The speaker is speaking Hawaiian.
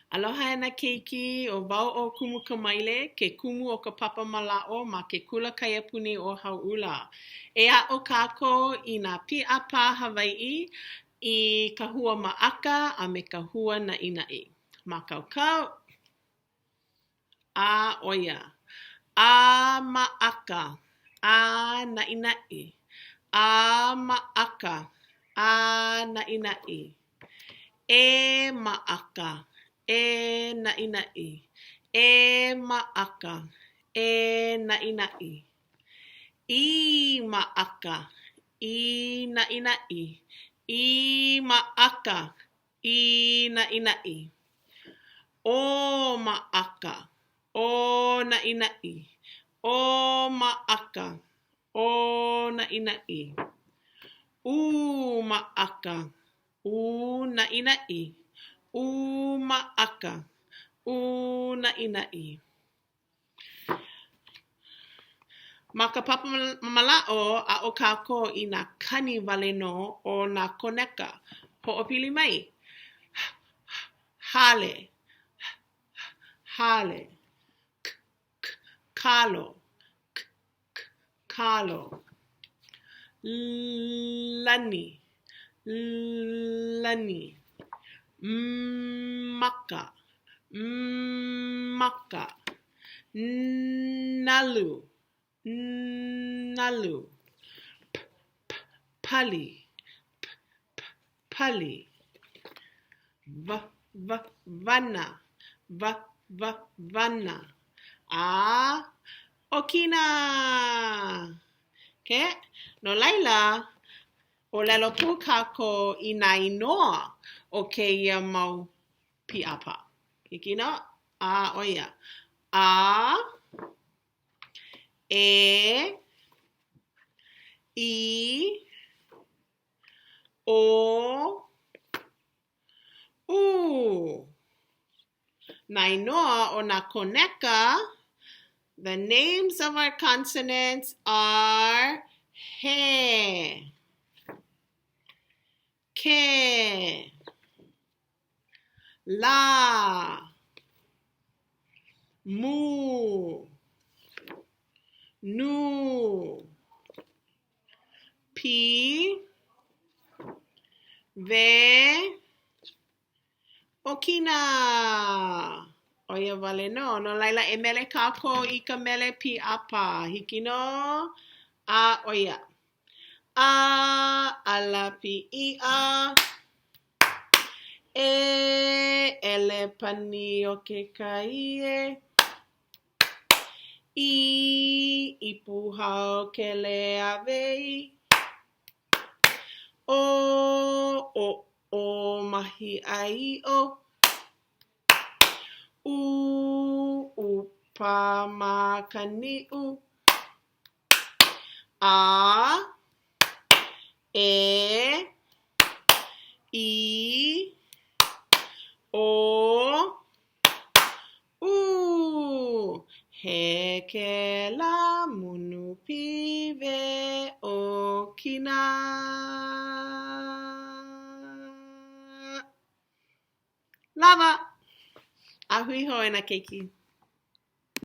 Aloha e nā keiki, ʻo wau ʻo Kumu Kamaile, ke kumu o ka papa mālaaʻo ma ke kula kaiapuni o Hauʻula. E aʻo kākou i nā pīʻāpā Hawaiʻi i ka hua maʻaka a me ka hua naʻinaʻi. Mākaukau? A ʻo ia. A maʻaka. A naʻinaʻi. A maʻaka. A naʻinaʻi. E maʻaka. E naʻinaʻi. E maʻaka. E naʻinaʻi. I maʻaka. I naʻinaʻi. I maʻaka. I naʻinaʻi. ʻO maʻaka. ʻO naʻinaʻi. ʻO maʻaka. ʻO naʻinaʻi. ʻU maʻaka. ʻU naʻinaʻi. ʻU maʻaka. ʻU naʻinaʻi. Ma ka papa mālaaʻo, aʻo kākou i nā kani wale nō o nā koneka. Hoʻopili mai. Hale. Hale. Kalo. Kalo. Lani. Lani. Maka. Maka. Nalu. Nalu. Pali. Pali. Wana. Wana. A ʻokina! Okay? No laila, ʻōlelo pū kākou i nā inoa o kēia mau pīʻāpā. Hiki nō? A ʻo ia. A, E, I, ʻO, ʻU. Nā inoa o nā koneka, the names of our consonants are he, ke, la, mu, nu, pi, we, ʻokina! ʻO ia wale nō. No laila, e mele kākou i ka mele pīʻāpā. Hiki nō? A ʻo ia. A ala piʻiʻa E ʻelepani o ke kai e I ipu hao Keleawe i ʻO ʻoʻo mahiʻai ʻo ʻU ʻupa makaniʻu A E I ʻO ʻU He kela munupiwe ʻokina. Lawa! A hui hou e nā keiki.